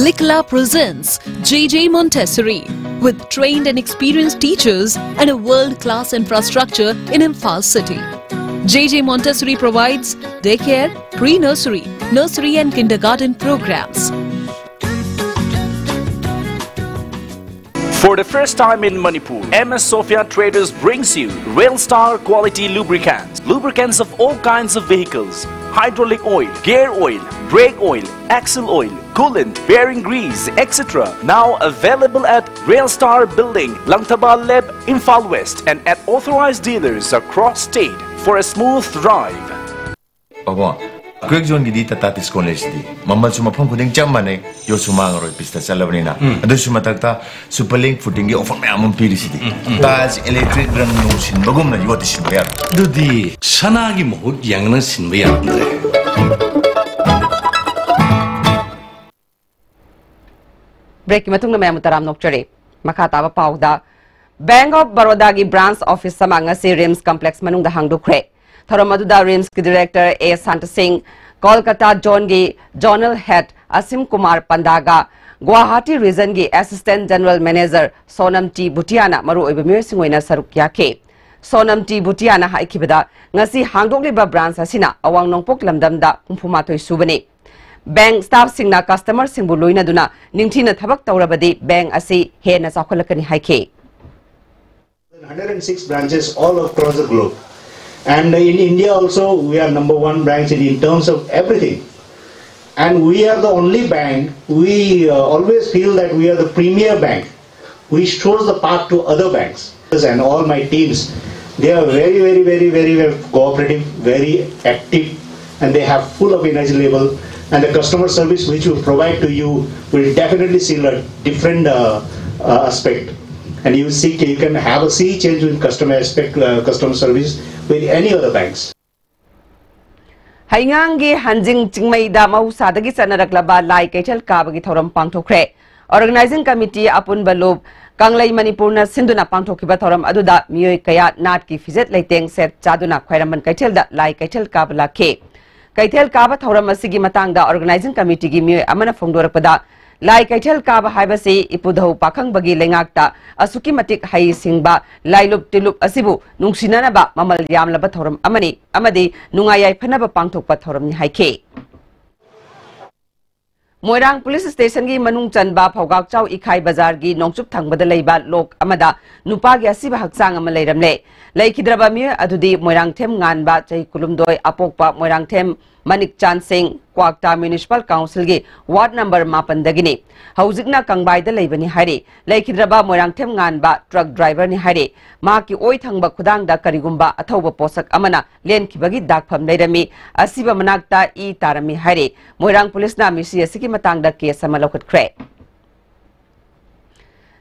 Likla presents J J Montessori, with trained and experienced teachers and a world class infrastructure in Imphal city. J J Montessori provides daycare, pre nursery, nursery and kindergarten programs. For the first time in Manipur, M S Sophia Traders brings you Rail Star quality lubricants. Lubricants of all kinds of vehicles, hydraulic oil, gear oil, brake oil, axle oil, coolant, bearing grease, et cetera. Now available at Rail Star Building, Langthaba Lab, Imphal West, and at authorized dealers across state for a smooth drive. ꯄꯥꯕꯨꯡ, quick ꯖꯣꯟꯒꯤꯗꯤ Tata discount ꯂꯩꯁꯤꯗꯤ꯫ ꯃꯃꯜꯁꯨ ꯃꯐꯝ ꯈꯨꯗꯤꯡ ꯆꯞ ꯃꯥꯟꯅꯩ, ꯌꯣꯠꯁꯨ ꯃꯥꯡꯉꯔꯣꯏ, ꯄꯤꯁꯇ ꯆꯠꯂꯕꯅꯤꯅ꯫ ꯑꯗꯨꯁꯨ ꯃꯊꯛꯇ super link ꯐꯨꯇꯤꯡꯒꯤ offer ꯃꯌꯥꯝ ꯑꯃ ꯄꯤꯔꯤꯁꯤꯗꯤ꯫ ꯇꯥꯏꯜꯁ ꯏꯂꯦꯛꯇ꯭ꯔꯤꯛ ꯔꯪ ꯅꯨꯡ ꯁꯤꯟꯕꯒꯨꯝꯅ ꯌꯣꯠꯇꯤ ꯁꯤꯟꯕ ꯌꯥꯔꯣꯏ꯫ ꯑꯗꯨꯗꯤ ꯁꯅꯥꯒꯤ ꯃꯍꯨꯠ ꯌꯦꯡꯅ ꯁꯤꯟꯕ ꯌꯥꯔꯝꯗ꯭ꯔꯦ꯫ ꯕ꯭ꯔꯦꯛꯀꯤ ꯃꯇꯨꯡꯗ ꯃꯌꯥꯝꯕꯨ ꯇꯔꯥꯝ ꯅꯣꯛꯆꯔꯤ꯫ ꯃꯈꯥ ꯇꯥꯕ ꯄꯥꯎꯗ, Bank of Barodaꯒꯤ branch office ꯑꯃ ꯉꯁꯤ RIMS complex ꯃꯅꯨꯡꯗ ꯍꯥꯡꯗꯣꯛꯈ꯭ꯔꯦ꯫ ꯊꯧꯔꯝ ꯑꯗꯨꯗ RIMSꯀꯤ director A ꯁꯥꯟꯇ ꯁꯤꯡ, ꯀꯣꯜꯀꯇꯥ zoneꯒꯤ zonal head ꯑꯁꯤꯝ ꯀꯨꯃꯥꯔ ꯄꯟꯗꯥꯒ ꯒꯨꯋꯥꯍꯥꯇꯤ regionꯒꯤ assistant general manager Sonam T ꯚꯨꯇꯤꯌꯥꯅ ꯃꯔꯨꯑꯣꯏꯕ ꯃꯤꯑꯣꯏꯁꯤꯡ ꯑꯣꯏꯅ ꯁꯔꯨꯛ ꯌꯥꯈꯤ꯫ ꯁꯣꯅꯝ ꯇꯤ ꯚꯨꯇꯤꯌꯥꯅ ꯍꯥꯏꯈꯤꯕꯗ, ꯉꯁꯤ ꯍꯥꯡꯗꯣꯛꯂꯤꯕ branch ꯑꯁꯤꯅ ꯑꯋꯥꯡ ꯅꯣꯡꯄꯣꯛ ꯂꯝꯗꯝꯗ ꯍꯨꯝꯐꯨ ꯃꯥꯊꯣꯏ ꯁꯨꯕꯅꯤ꯫ Bank staffꯁꯤꯡꯅ customerꯁꯤꯡꯕꯨ ꯂꯣꯏꯅꯗꯨꯅ ꯅꯤꯡꯊꯤꯅ ꯊꯕꯛ ꯇꯧꯔꯕꯗꯤ bank ꯑꯁꯤ ꯍꯦꯟꯅ ꯆꯥꯎꯈꯠꯂꯛꯀꯅꯤ ꯍꯥꯏꯈꯤ꯫ Hundred and six branches all across the globe. And in India also, we are number one branch in, in terms of everything. And we are the only bank, we uh, always feel that we are the premier bank. We shows the path to other banks. And all my teams, they are very, very, very, very, very cooperative, very active, and they have full of energy level. And the customer service which we provide to you will definitely see a different uh, uh, aspect. And you see, you can have a sea change in customer aspect, uh, customer service with any other banks. ꯍꯩꯉꯥꯡꯒꯤ ꯍꯟꯖꯤꯡ ꯆꯤꯡꯃꯩꯗ ꯃꯍꯧꯁꯥꯗꯒꯤ ꯆꯠꯅꯔꯛꯂꯕ ꯂꯥꯏ ꯀꯩꯊꯦꯜ ꯀꯥꯕꯒꯤ ꯊꯧꯔꯝ ꯄꯥꯡꯊꯣꯛꯈ꯭ꯔꯦ꯫ Organizing committee ꯑꯄꯨꯟꯕ ꯂꯨꯞ ꯀꯪꯂꯩ ꯃꯅꯤꯄꯨꯔꯅ ꯁꯤꯟꯗꯨꯅ ꯄꯥꯡꯊꯣꯛꯈꯤꯕ ꯊꯧꯔꯝ ꯑꯗꯨꯗ ꯃꯤꯑꯣꯏ ꯀꯌꯥ ꯅꯥꯠꯀꯤ ꯐꯤꯖꯦꯠ ꯂꯩꯇꯦꯡ ꯁꯦꯠ ꯆꯥꯗꯨꯅ ꯈ꯭ꯋꯥꯏꯔꯝꯕꯟ ꯀꯩꯊꯦꯜꯗ ꯂꯥꯏ ꯀꯩꯊꯦꯜ ꯀꯥꯕ ꯂꯥꯛꯈꯤ꯫ ꯀꯩꯊꯦꯜ ꯀꯥꯕ ꯊꯧꯔꯝ ꯑꯁꯤꯒꯤ ꯃꯇꯥꯡꯗ organizing committeeꯒꯤ ꯃꯤꯑꯣꯏ ꯑꯃꯅ ꯐꯣꯡꯗꯣꯔꯛꯄꯗ, ꯂꯥꯏ ꯀꯩꯊꯦꯜ ꯀꯥꯕ ꯍꯥꯏꯕꯁꯤ ꯏꯄꯨꯙꯧ ꯄꯥꯈꯪꯕꯒꯤ ꯂꯩꯉꯥꯛꯇ ꯑꯁꯨꯛꯀꯤ ꯃꯇꯤꯛ ꯍꯩ ꯁꯤꯡꯕ ꯂꯥꯏꯂꯨꯞ ꯇꯤꯂꯨꯞ ꯑꯁꯤꯕꯨ ꯅꯨꯡꯁꯤꯅꯅꯕ ꯃꯃꯜ ꯌꯥꯝꯂꯕ ꯊꯧꯔꯝ ꯑꯃꯅꯤ ꯑꯃꯗꯤ ꯅꯨꯡꯉꯥꯏ ꯌꯥꯏꯐꯅꯕ ꯄꯥꯡꯊꯣꯛꯄ ꯊꯧꯔꯝꯅꯤ ꯍꯥꯏꯈꯤ꯫ ꯃꯣꯏꯔꯥꯡ ꯄꯨꯂꯤꯁ ꯁ꯭ꯇꯦꯁꯟꯒꯤ ꯃꯅꯨꯡ ꯆꯟꯕ ꯐꯧꯒꯥꯛꯆꯥꯎ ꯏꯈꯥꯏ ꯕꯖꯥꯔꯒꯤ ꯅꯣꯡꯆꯨꯞ ꯊꯪꯕꯗ ꯂꯩꯕ ꯂꯣꯛ ꯑꯃꯗ ꯅꯨꯄꯥꯒꯤ ꯑꯁꯤꯕ ꯍꯛꯆꯥꯡ ꯑꯃ ꯂꯩꯔꯝꯂꯦ꯫ ꯂꯩꯈꯤꯗ꯭ꯔꯕ ꯃꯤꯑꯣꯏ ꯑꯗꯨꯗꯤ ꯃꯣꯏꯔꯥꯡꯊꯦꯝ ꯉꯥꯟꯕ, ꯆꯍꯤ ꯀꯨꯟꯍꯨꯝꯗꯣꯏ, ꯑꯄꯣꯛꯄ ꯃꯣꯏꯔꯥꯡꯊꯦꯝ ꯃꯅꯤꯛ ꯆꯥꯟ ꯁꯤꯡ, ꯀ꯭ꯋꯥꯛꯇꯥ ꯃ꯭ꯌꯨꯅꯤꯁꯤꯄꯥꯜ ꯀꯥꯎꯟꯁꯤꯜꯒꯤ ꯋꯥꯔꯗ ꯅꯝꯕꯔ ꯃꯥꯄꯟꯗꯒꯤꯅꯤ꯫ ꯍꯧꯖꯤꯛꯅ ꯀꯪꯕꯥꯏꯗ ꯂꯩꯕꯅꯤ ꯍꯥꯏꯔꯤ꯫ ꯂꯩꯈꯤꯗ꯭ꯔꯕ ꯃꯣꯏꯔꯥꯡꯊꯦꯝ ꯉꯥꯟꯕ ꯇ꯭ꯔꯛ ꯗ꯭ꯔꯥꯏꯚꯔꯅꯤ ꯍꯥꯏꯔꯤ꯫ ꯃꯍꯥꯛꯀꯤ ꯑꯣꯏ ꯊꯪꯕ ꯈꯨꯗꯥꯡꯗ ꯀꯔꯤꯒꯨꯝꯕ ꯑꯊꯧꯕ ꯄꯣꯠꯁꯛ ꯑꯃꯅ ꯂꯦꯟꯈꯤꯕꯒꯤ ꯗꯥꯛꯐꯝ ꯂꯩꯔꯝꯃꯤ꯫ ꯑꯁꯤꯕ ꯃꯅꯥꯛꯇ ꯏ ꯇꯥꯔꯝꯃꯤ ꯍꯥꯏꯔꯤ꯫ ꯃꯣꯏꯔꯥꯡ ꯄꯨꯂꯤꯁꯅ ꯃꯤꯁꯤ ꯑꯁꯤꯒꯤ ꯃꯇꯥꯡꯗ ꯀꯦꯁ ꯑꯃ ꯂꯧꯈꯠꯈ꯭ꯔꯦ꯫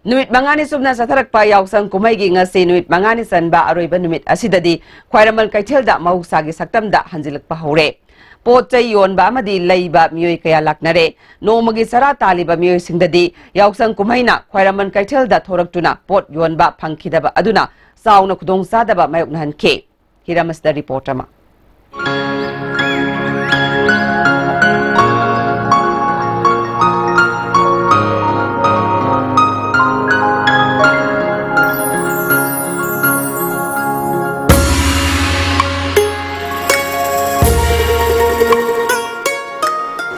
ꯅꯨꯃꯤꯠ ꯃꯉꯥꯅꯤ ꯆꯨꯞꯅ ꯆꯠꯊꯔꯛꯄ ꯌꯥꯎꯁꯪ ꯀꯨꯝꯍꯩꯒꯤ ꯉꯁꯤ ꯅꯨꯃꯤꯠ ꯃꯉꯥꯅꯤ ꯆꯟꯕ ꯑꯔꯣꯏꯕ ꯅꯨꯃꯤꯠ ꯑꯁꯤꯗꯗꯤ ꯈ꯭ꯋꯥꯏꯔꯝꯕꯟ ꯀꯩꯊꯦꯜꯗ ꯃꯍꯧꯁꯥꯒꯤ ꯁꯛꯇꯝꯗ ꯍꯟꯖꯤꯜꯂꯛꯄ ꯍꯧꯔꯦ꯫ ꯄꯣꯠ ꯆꯩ ꯌꯣꯟꯕ ꯑꯃꯗꯤ ꯂꯩꯕ ꯃꯤꯑꯣꯏ ꯀꯌꯥ ꯂꯥꯛꯅꯔꯦ꯫ ꯅꯣꯡꯃꯒꯤ ꯆꯔꯥ ꯇꯥꯜꯂꯤꯕ ꯃꯤꯑꯣꯏꯁꯤꯡꯗꯗꯤ ꯌꯥꯎꯁꯪ ꯀꯨꯝꯍꯩꯅ ꯈ꯭ꯋꯥꯏꯔꯝꯕꯟ ꯀꯩꯊꯦꯜꯗ ꯊꯣꯔꯛꯇꯨꯅ ꯄꯣꯠ ꯌꯣꯟꯕ ꯐꯪꯈꯤꯗꯕ ꯑꯗꯨꯅ ꯆꯥꯎꯅ ꯈꯨꯗꯣꯡꯆꯥꯗꯕ ꯃꯥꯌꯣꯛꯅꯍꯟꯈꯤ꯫ ꯍꯤꯔꯝ ꯑꯁꯤꯗ ꯔꯤꯄꯣꯔꯠ ꯑꯃ꯫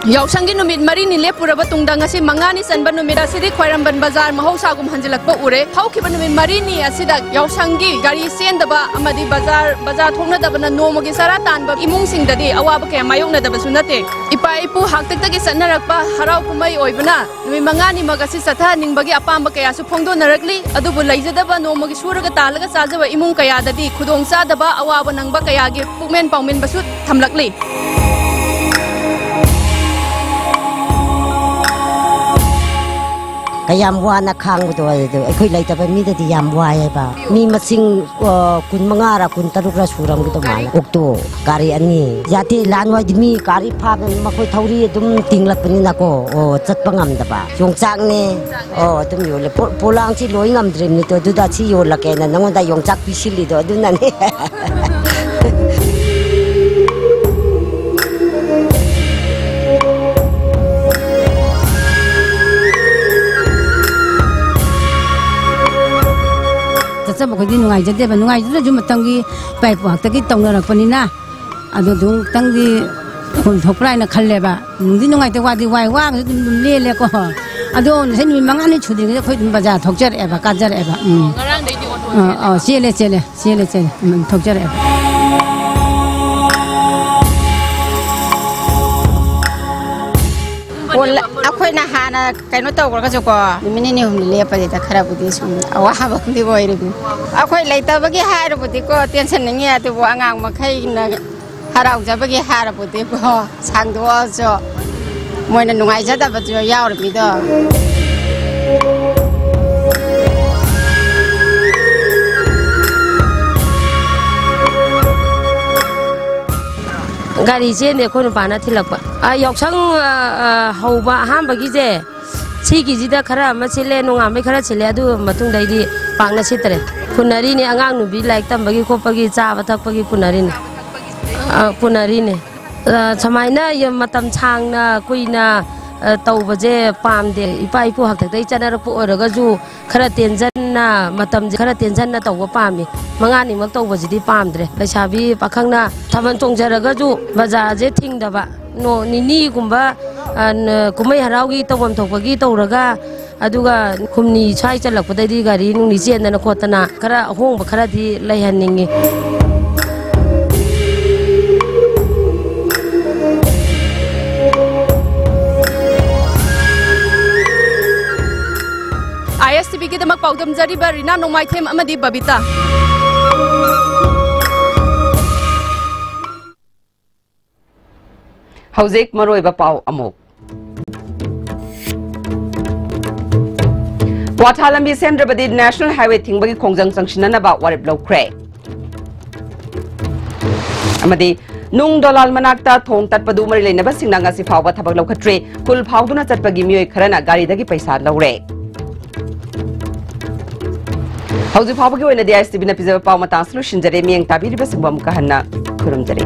ꯌꯥꯎꯁꯪꯒꯤ ꯅꯨꯃꯤꯠ ꯃꯔꯤꯅꯤ ꯂꯦꯞꯄꯨꯔꯕ ꯇꯨꯡꯗ ꯉꯁꯤ ꯃꯉꯥꯅꯤ ꯆꯟꯕ ꯅꯨꯃꯤꯠ ꯑꯁꯤꯗꯤ ꯈ꯭ꯋꯥꯏꯔꯝꯕꯟ ꯕꯖꯥꯔ ꯃꯍꯧꯁꯥꯒꯨꯝ ꯍꯟꯖꯤꯜꯂꯛꯄ ꯎꯔꯦ꯫ ꯍꯧꯈꯤꯕ ꯅꯨꯃꯤꯠ ꯃꯔꯤꯅꯤ ꯑꯁꯤꯗ ꯌꯥꯎꯁꯪꯒꯤ ꯒꯥꯔꯤ ꯆꯦꯟꯗꯕ ꯑꯃꯗꯤ ꯕꯖꯥꯔ, ꯕꯖꯥꯔ ꯊꯣꯛꯅꯗꯕꯅ ꯅꯣꯡꯃꯒꯤ ꯆꯔꯥ ꯇꯥꯟꯕ ꯏꯃꯨꯡꯁꯤꯡꯗꯗꯤ ꯑꯋꯥꯕ ꯀꯌꯥ ꯃꯥꯌꯣꯛꯅꯗꯕꯁꯨ ꯅꯠꯇꯦ꯫ ꯏꯄꯥ ꯏꯄꯨ ꯍꯥꯛꯇꯛꯇꯒꯤ ꯆꯠꯅꯔꯛꯄ ꯍꯔꯥꯎ ꯀꯨꯝꯍꯩ ꯑꯣꯏꯕꯅ ꯅꯨꯃꯤꯠ ꯃꯉꯥꯅꯤꯃꯛ ꯑꯁꯤ ꯆꯠꯊꯍꯟꯅꯤꯡꯕꯒꯤ ꯑꯄꯥꯝꯕ ꯀꯌꯥꯁꯨ ꯐꯣꯡꯗꯣꯛꯅꯔꯛꯂꯤ꯫ ꯑꯗꯨꯕꯨ ꯂꯩꯖꯗꯕ ꯅꯣꯡꯃꯒꯤ ꯁꯨꯔꯒ ꯇꯥꯜꯂꯒ ꯆꯥꯖꯕ ꯏꯃꯨꯡ ꯀꯌꯥꯗꯗꯤ ꯈꯨꯗꯣꯡꯆꯥꯗꯕ, ꯑꯋꯥꯕ ꯅꯪꯕ ꯀꯌꯥꯒꯤ ꯄꯨꯛꯃꯦꯟ ꯄꯥꯎꯃꯤꯟꯕꯁꯨ ꯊꯝꯂꯛꯂꯤ꯫ ꯀꯌꯥꯝ ꯋꯥꯅ ꯈꯥꯡꯕꯗꯣ ꯑꯗꯨ ꯑꯩꯈꯣꯏ ꯂꯩꯇꯕ ꯃꯤꯗꯗꯤ ꯌꯥꯝ ꯋꯥꯏꯑꯦꯕ꯫ ꯃꯤ ꯃꯁꯤꯡ, ꯑ, ꯀꯨꯟꯃꯉꯥꯔ ꯀꯨꯟꯇꯔꯨꯛꯔ ꯁꯨꯔꯝꯒꯗꯧ ꯃꯥꯜꯂꯦ꯫ ꯑꯣꯛꯇꯣ ꯒꯥꯔꯤ ꯑꯅꯤ꯫ ꯌꯥꯇꯦ, ꯂꯥꯟ ꯍꯣꯏꯗꯤ ꯃꯤ ꯒꯥꯔꯤ ꯐꯥꯕ ꯃꯈꯣꯏ ꯊꯧꯔꯤ ꯑꯗꯨꯝ ꯇꯤꯡꯂꯛꯄꯅꯤꯅꯀꯣ, ꯑꯣ, ꯆꯠꯄ ꯉꯝꯗꯕ꯫ ꯌꯣꯡꯆꯥꯛꯅꯦ꯫ ꯑꯣ, ꯑꯗꯨꯝ ꯌꯣꯜꯂꯦ꯫ ꯄꯣ-, ꯄꯣꯂꯥꯡꯁꯤ ꯂꯣꯏ ꯉꯝꯗ꯭ꯔꯤꯕꯅꯤꯗꯣ, ꯑꯗꯨꯗ ꯁꯤ ꯌꯣꯜꯂꯛꯀꯦꯅ ꯅꯪꯉꯣꯟꯗ ꯌꯣꯡꯆꯥꯛ ꯄꯤꯁꯤꯜꯂꯤꯗꯣ ꯑꯗꯨꯅꯅꯦ꯫ ꯆꯠꯆꯕ ꯑꯩꯈꯣꯏꯗꯤ ꯅꯨꯡꯉꯥꯏꯖꯗꯦꯕ꯫ ꯅꯨꯡꯉꯥꯏꯖꯗ꯭ꯔꯁꯨ ꯃꯇꯝꯒꯤ ꯏꯄꯥ ꯏꯄꯨ ꯉꯥꯛꯇꯒꯤ ꯇꯧꯅꯔꯛꯄꯅꯤꯅ ꯑꯗꯨ ꯑꯗꯨꯝ ꯈꯤꯇꯪꯗꯤ ꯊꯣꯛꯄ꯭ꯔꯥ ꯍꯥꯏꯅ ꯈꯜꯂꯦꯕ꯫ ꯅꯨꯡꯗꯤ ꯅꯨꯡꯉꯥꯏꯇꯦ, ꯋꯥꯗꯤ ꯋꯥꯏ, ꯋꯥꯒꯁꯨ ꯑꯗꯨꯝ, ꯑꯗꯨꯝ ꯂꯦꯜꯂꯦꯀꯣ꯫ ꯑꯗꯣ ꯉꯁꯥꯏ ꯅꯨꯃꯤꯠ ꯃꯉꯥꯅꯤ ꯁꯨꯗ꯭ꯔꯤꯉꯩꯗ ꯑꯩꯈꯣꯏ ꯑꯗꯨꯝ ꯕꯖꯥꯔ ꯊꯣꯛꯆꯔꯛꯑꯦꯕ, ꯀꯥꯖꯔꯛꯑꯦꯕ꯫ ꯎꯝ꯫ ꯉꯔꯥꯡꯗꯩꯗꯤ ꯑꯣꯇꯣ ꯑꯥ, ꯆꯦꯜꯂꯦ? ꯑꯥ, ꯆꯦꯜꯂꯦ, ꯆꯦꯜꯂꯦ, ꯆꯦꯜꯂꯦ, ꯆꯦꯜꯂꯦ꯫ ꯎꯝ, ꯊꯣꯛꯆꯔꯛꯑꯦꯕ꯫ ꯑꯣ, ꯂ-, ꯑꯩꯈꯣꯏꯅ ꯍꯥꯟꯅ ꯀꯩꯅꯣ ꯇꯧꯈ꯭ꯔꯒꯁꯨꯀꯣ, ꯅꯨꯃꯤꯠ ꯅꯤꯅꯤ ꯍꯨꯝꯅꯤ ꯂꯦꯞꯄꯁꯤꯗ ꯈꯔꯕꯨꯗꯤ ꯁꯨꯝ ꯑꯋꯥꯕ ꯑꯃꯗꯤ ꯑꯣꯏꯔꯤꯕꯅꯤ꯫ ꯑꯩꯈꯣꯏ ꯂꯩꯇꯕꯒꯤ ꯍꯥꯏꯔꯕꯨꯗꯤꯀꯣ, ꯇꯦꯟꯁꯟꯅꯤꯡꯉꯦ, ꯑꯗꯨꯕꯨ ꯑꯉꯥꯡ ꯃꯈꯩꯅ ꯍꯔꯥꯎꯖꯕꯒꯤ ꯍꯥꯏꯔꯕꯨꯗꯤꯀꯣ, ꯁꯥꯡꯗꯣꯛꯑꯁꯨ ꯃꯣꯏꯅ ꯅꯨꯡꯉꯥꯏꯖꯗꯕꯁꯨ ꯌꯥꯎꯔꯤꯃꯤꯗꯣ꯫ ꯒꯥꯔꯤ ꯆꯦꯟꯗꯦ, ꯑꯩꯈꯣꯏ ꯅꯨꯄꯥꯅ ꯊꯤꯜꯂꯛꯄ꯫ ꯑ, ꯌꯥꯎꯁꯪ, ꯑ, ꯑ, ꯍꯧꯕ ꯑꯍꯥꯟꯕꯒꯤꯁꯦ, ꯁꯤꯒꯤꯁꯤꯗ ꯈꯔ ꯑꯃ ꯁꯤꯜꯂꯦ, ꯅꯣꯡꯉꯥꯟꯕꯩ ꯈꯔ ꯁꯤꯜꯂꯦ, ꯑꯗꯨ ꯃꯇꯨꯡꯗꯩꯗꯤ ꯄꯥꯛꯅ ꯁꯤꯠꯇ꯭ꯔꯦ꯫ ꯄꯨꯅꯔꯤꯅꯦ, ꯑꯉꯥꯡ ꯅꯨꯕꯤ ꯂꯥꯏꯔꯤꯛ ꯇꯝꯕꯒꯤ ꯈꯣꯠꯄꯒꯤ ꯆꯥꯕ ꯊꯛꯄꯒꯤ ꯄꯨꯅꯔꯤꯅꯦ꯫ ꯑ, ꯄꯨꯅꯔꯤꯅꯦ꯫ ꯑ, ꯁꯨꯃꯥꯏꯅ ꯌꯥꯝ ꯃꯇꯝ ꯁꯥꯡꯅ, ꯀꯨꯏꯅ, ꯑ, ꯇꯧꯕꯁꯦ ꯄꯥꯝꯗꯦ꯫ ꯏꯄꯥ ꯏꯄꯨ ꯍꯥꯛꯇꯛꯇꯒꯤ ꯆꯠꯅꯔꯛꯄ ꯑꯣꯏꯔꯒꯁꯨ, ꯈꯔ ꯇꯦꯟꯖꯟꯅ, ꯃꯇꯝꯁꯦ ꯈꯔ ꯇꯦꯟꯖꯟꯅ ꯇꯧꯕ ꯄꯥꯝꯃꯤ꯫ ꯃꯉꯥꯅꯤꯃꯛ ꯇꯧꯕꯁꯤꯗꯤ ꯄꯥꯝꯗ꯭ꯔꯦ꯫ ꯂꯩꯁꯥꯕꯤ ꯄꯥꯈꯪꯅ ꯊꯥꯕꯜ ꯆꯣꯡꯖꯔꯒꯁꯨ ꯕꯖꯥꯔꯁꯦ ꯊꯤꯡꯗꯕ, ꯅꯣ-, ꯅꯤꯅꯤꯒꯨꯝꯕ, ꯑ, ꯅ-, ꯀꯨꯝꯍꯩ ꯍꯔꯥꯎꯒꯤ ꯇꯧꯐꯝ ꯊꯣꯛꯄꯒꯤ ꯇꯧꯔꯒ, ꯑꯗꯨꯒ ꯍꯨꯝꯅꯤ ꯁ꯭ꯋꯥꯏ ꯆꯜꯂꯛꯄꯗꯩꯗꯤ ꯒꯥꯔꯤ ꯅꯨꯡꯅꯤ ꯆꯦꯟꯗꯅ ꯈꯣꯠꯇꯅ ꯈꯔ ꯑꯍꯣꯡꯕ ꯈꯔꯗꯤ ꯂꯩꯍꯟꯅꯤꯡꯉꯤ꯫ ꯑꯥꯏ ꯑꯦꯁ ꯇꯤ ꯚꯤꯒꯤꯗꯃꯛ ꯄꯥꯎꯗꯝꯖꯔꯤꯕ ꯔꯤꯅꯥ ꯅꯣꯡꯃꯥꯏꯊꯦꯝ ꯑꯃꯗꯤ ꯕꯕꯤꯇꯥ꯫ ꯍꯧꯖꯤꯛ ꯃꯔꯨꯑꯣꯏꯕ ꯄꯥꯎ ꯑꯃꯨꯛ꯫ ꯀ꯭ꯋꯥꯊꯥ ꯂꯝꯕꯤ ꯁꯦꯝꯗ꯭ꯔꯕꯗꯤ National Highway ꯊꯤꯡꯕꯒꯤ ꯈꯣꯡꯖꯪ ꯆꯪꯁꯤꯟꯅꯅꯕ ꯋꯥꯔꯦꯞ ꯂꯧꯈ꯭ꯔꯦ꯫ ꯑꯃꯗꯤ ꯅꯨꯡ ꯗꯣꯂꯥꯜ ꯃꯅꯥꯛꯇ ꯊꯣꯡ ꯇꯠꯄꯗꯨ ꯃꯔꯤ ꯂꯩꯅꯕꯁꯤꯡꯅ ꯉꯁꯤ ꯐꯥꯎꯕ ꯊꯕꯛ ꯂꯧꯈꯠꯇ꯭ꯔꯤ꯫ ꯈꯨꯜ ꯐꯥꯎꯗꯨꯅ ꯆꯠꯄꯒꯤ ꯃꯤꯑꯣꯏ ꯈꯔꯅ ꯒꯥꯔꯤꯗꯒꯤ ꯄꯩꯁꯥ ꯂꯧꯔꯦ꯫ ꯍꯧꯖꯤꯛ ꯐꯥꯎꯕꯒꯤ ꯑꯣꯏꯅꯗꯤ ꯑꯥꯏ ꯑꯦꯁ ꯇꯤ ꯚꯤꯅ ꯄꯤꯖꯕ ꯄꯥꯎ ꯃꯇꯥꯡ ꯑꯁꯤ ꯂꯣꯏꯁꯤꯟꯖꯔꯦ꯫ ꯃꯤꯠꯌꯦꯡ ꯇꯥꯕꯤꯔꯤꯕꯁꯤꯡꯕꯨ ꯑꯃꯨꯛꯀ ꯍꯟꯅ ꯈꯨꯔꯨꯝꯖꯔꯤ꯫